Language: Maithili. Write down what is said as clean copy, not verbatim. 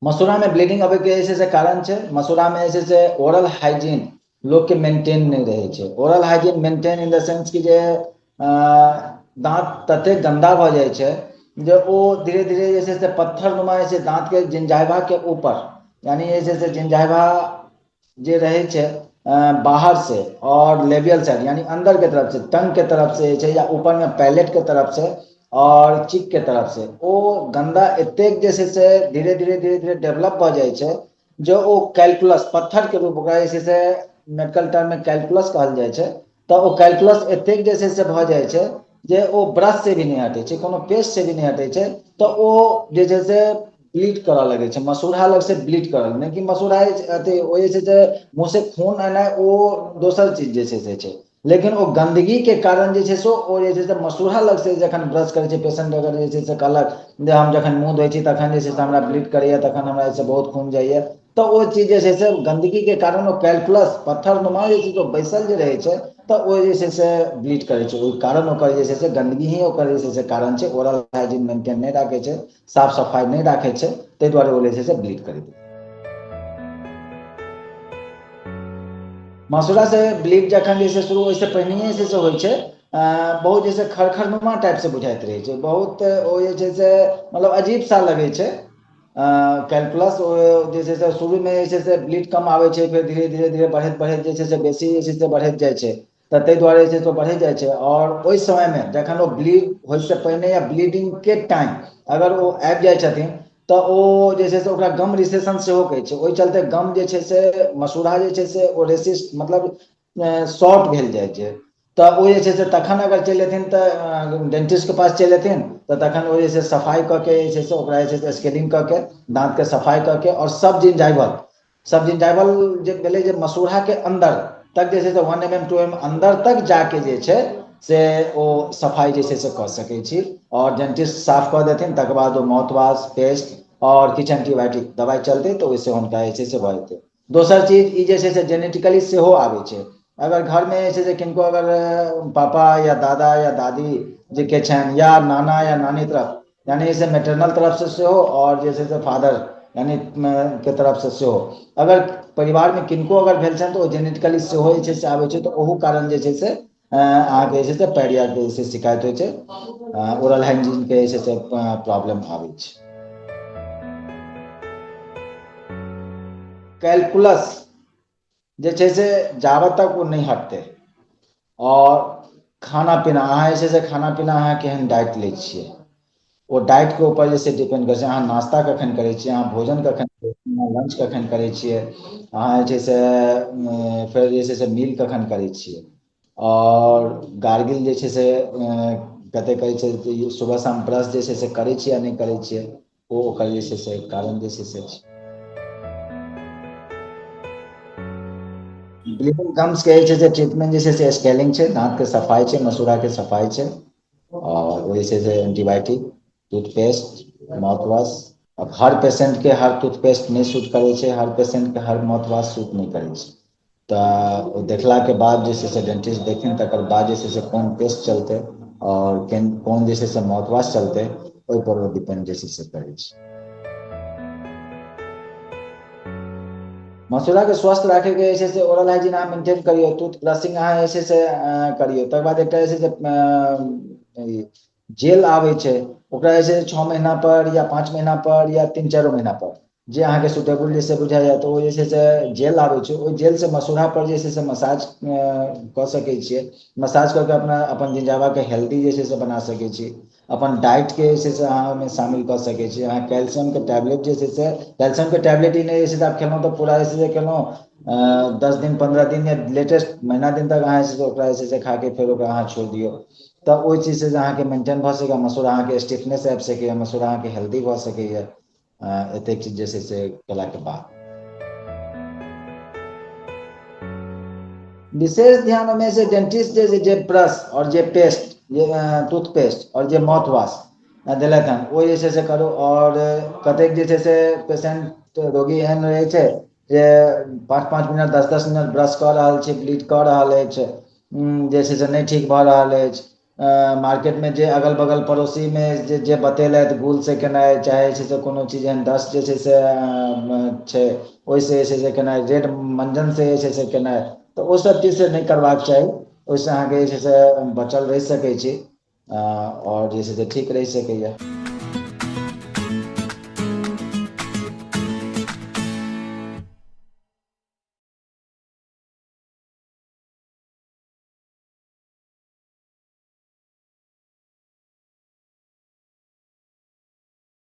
मसूड़ामे ब्लीडिंग अबैके जे छै से कारण छै, मसूड़ामे जे छै से ओरल हाइजीन लोकके मेंटेन नहि रहै छै। Oral hygiene maintain in the sense कि जे दाँत ततेक गन्दा भऽ जाइ छै जे ओ धीरे धीरे जे छै से पत्थर नुमा जे छै दाँतके जिंजाइवाके ऊपर, यानी जे छै से जिंजाइवा जे रहै छै बाहर से और लेबियल साइड यानी अंदर के तरफ से, टंग के तरफ से जे छै या ऊपर में पैलेट के तरफ से और चिक के तरफ से, ओ गन्दा एतेक जे छै से धीरे धीरे धीरे धीरे डेवलप भऽ जाइ छै जे ओ कैलकुलस पत्थर के रूप, ओकरा जे छै से मेडिकल टर्म में कैलकुलस कहल जाइ छै। तऽ ओ कैलकुलस एतेक जे छै से भऽ जाइ छै जे ओ ब्रश से भी नहि हटै छै, कोनो पेस्ट से भी नहि हटै छै, तऽ ओ जे छै से ब्लीड करऽ लगै छै, मसूड़ा लग से ब्लीड करऽ, नहि कि मसूड़ा अथी ओ जे छै से मुँह से खून एनाइ ओ दोसर चीज जे छै से छै, लेकिन ओ गन्दगी के कारण जे छै से ओ जे छै से मसूड़ा लग से जखन ब्रश करै छै पेशेंट, अगर जे छै से कहलक जे हम जखन मुँह धोइ छी तखन जे छै से हमरा ब्लीड करैया, तखन हमरा जे छै बहुत खून जाइया, तऽ ओ चीज जे छै से गन्दगी के कारण ओ कैलकुलस पत्थर नुमा जे छै से बैसल जे रहै छै, तऽ ओ जे छै से ब्लीड करै छै। ओहि कारण ओकर जे छै से गन्दगी ही ओकर जे छै से कारण छै। ओरल हाइजीन मेंटेन नहि राखै छै, साफ सफाइ नहि राखै छै, ताहि दुआरे ओ जे छै से ब्लीड करै छै। मसूड़ा से ब्लीड जखन जे छै शुरू ओहिसँ पहिनहिए जे छै से होइ छै, बहुत जे छै खरखरनुमा टाइप से बुझाइत रहै छै, बहुत ओ जे छै से मतलब अजीब सा लगै छै। कैलकुलस ओ जे छै से शुरूमे जे छै से ब्लीड कम आबै छै, फेर धीरे धीरे धीरे बढ़ैत बढ़ैत जे छै से बेसी जे छै से बढ़ैत जाइ छै, तऽ ताहि दुआरे जे छै से बढ़ैत जाइ छै। आओर ओहि समयमे जखन ओ ब्लीड होइसँ पहिने या ब्लीडिंगके टाइम अगर ओ आबि जाइ छथिन तऽ ओ जे छै से ओकरा गम रिसेशन सेहो कहै छै। ओहि चलते गम जे छै से मसूड़ा जे छै से ओ रेसिस्ट मतलब शॉर्ट भेल जाइ छै, तऽ ओ जे छै से तखन अगर चलि एथिन तऽ डेंटिस्टके पास चलि एथिन तऽ तखन ओ जे छै सफाइ कऽ के जे छै से ओकरा जे छै से स्केलिंग कऽ के दाँतके सफाइ कऽ के आओर सब जिंजाइवल, सब जिंजाइवल जे भेलै जे मसूड़ाके अन्दर तक जे छै से 1 mm 2 mm अन्दर तक जाके जे छै से ओ सफाइ जे छै से कऽ सकै छी आओर डेंटिस्ट साफ कऽ देथिन। तकर बाद ओ माउथवाश, पेस्ट आओर किछु एंटीबायोटिक दबाइ चलतै तऽ ओहिसँ हुनका जे छै से भऽ जेतै। दोसर चीज ई जे छै से जेनेटिकली सेहो आबै छै। अगर घरमे जे छै से किनको अगर पापा या दादा या दादी जे के छनि या नाना या नानी तरफ, यानी से मेटरनल तरफ से सेहो आओर जे छै से फादर यानी के तरफ से सेहो अगर परिवारमे किनको अगर भेल छनि तऽ ओ जेनेटिकली सेहो जे छै से आबै छै। तऽ ओहू कारण जे छै से अहाँके जे छै से पैरियाके जे छै शिकायत होइ छै, ओरल हाइजीनके जे छै से प्रॉब्लम आबै छै। कैलकुलस जे छै से जाबत तक ओ नहि हटतै आओर खाना पीना अहाँ जे छै से खाना पीना अहाँ केहन डाइट लै छियै ओ डाइटके ऊपर जे छै डिपेंड करै छै। अहाँ नाश्ता कखन करै छियै, अहाँ भोजन कखन करै छियै, अहाँ लंच कखन करै छियै, अहाँ जे छै से फेर जे छै से मील कखन करै छियै आओर गार्गिल जे छै से कते करै छै, सुबह शाम ब्रश जे छै से करै छियै या नहि करै छियै, ओ ओकर जे छै से कारण जे छै से छै। ब्लीडिंग गम्स के जे छै से ट्रीटमेंट जे छै से स्केलिंग छै, दाँत के सफाइ छै, मसूड़ा के सफाइ छै आओर ओ जे छै से एंटीबायोटिक, टूथपेस्ट, माउथवाश। अब हर पेशेंट के हर टूथपेस्ट नहि सूट करै छै, हर पेशेंट के हर माउथवाश सूट नहि करै छै, तऽ ओ देखलाके बाद जे छै से डेंटिस्ट देखथिन, तकर बाद जे छै से कोन पेस्ट चलतै आओर कोन जे छै से माउथवाश चलतै, ओहिपर ओ डिपेंड जे छै से करै छै। मसूड़ाके स्वस्थ राखैके जे छै से ओरल हाइजीन अहाँ मेंटेन करियौ, टूथ ब्रशिंग अहाँ जे छै से करियौ। तकर बाद एकटा जे छै से जेल आबै छै, ओकरा जे छै 6 महीना पर या 5 महीना पर या 3-4 महीना पर जे अहाँके सुटेबल जे से बुझाइ जाय तऽ ओ जे छै से जेल आबै छै, ओहि जेलसँ मसूड़ा पर जे छै से मसाज कऽ सकै छियै। मसाज कऽ के अपना अपन जिंजावाके हेल्दी जे छै से बना सकै छी। अपन डाइटके जे छै से अहाँ ओहिमे शामिल कऽ सकै छी। अहाँ कैल्सियमके टैबलेट जे छै से, कैल्सियमके टैबलेट ई नहि जे छै से आब खेलहुँ तऽ पूरा जे छै से खेलहुँ 10 दिन 15 दिन या लेटेस्ट महीना दिन तक अहाँ जे छै से ओकरा जे छै से खाके फेर ओकरा अहाँ छोड़ि दियौ, तऽ ओहि चीजसँ जे अहाँके मेंटेन भऽ सकैए, मसूड़ा अहाँके स्टिफनेस आबि सकैए, मसूड़ा अहाँके हेल्दी भऽ सकैए। एतेक चीज जे छै से केलाके बाद विशेष ध्यान ओहिमे से डेंटिस्ट जे जे ब्रश आओर जे पेस्ट, जे टूथपेस्ट आओर जे माउथवाश देलथि हन ओ जे छै से करू। आओर कतेक जे छै से पेशेंट रोगी एहन रहै छै जे 5-5 मिनट 10-10 मिनट ब्रश कऽ रहल छै, ब्लीड कऽ रहल अछि, जे छै से नहि ठीक भऽ रहल अछि, मार्केटमे जे अगल बगल पड़ोसीमे जे जे बतेलथि गुलसँ केनाइ, चाहे जे छै से कोनो चीज एहन डस्ट जे छै से छै, ओहिसँ जे छै से केनाइ, रेड मञ्जनसँ जे छै से केनाइ, तऽ ओसभ चीजसँ नहि करबाक चाही। ओहिसँ अहाँके जे छै से बचल रहि सकै छी आओर जे छै से ठीक रहि सकैए।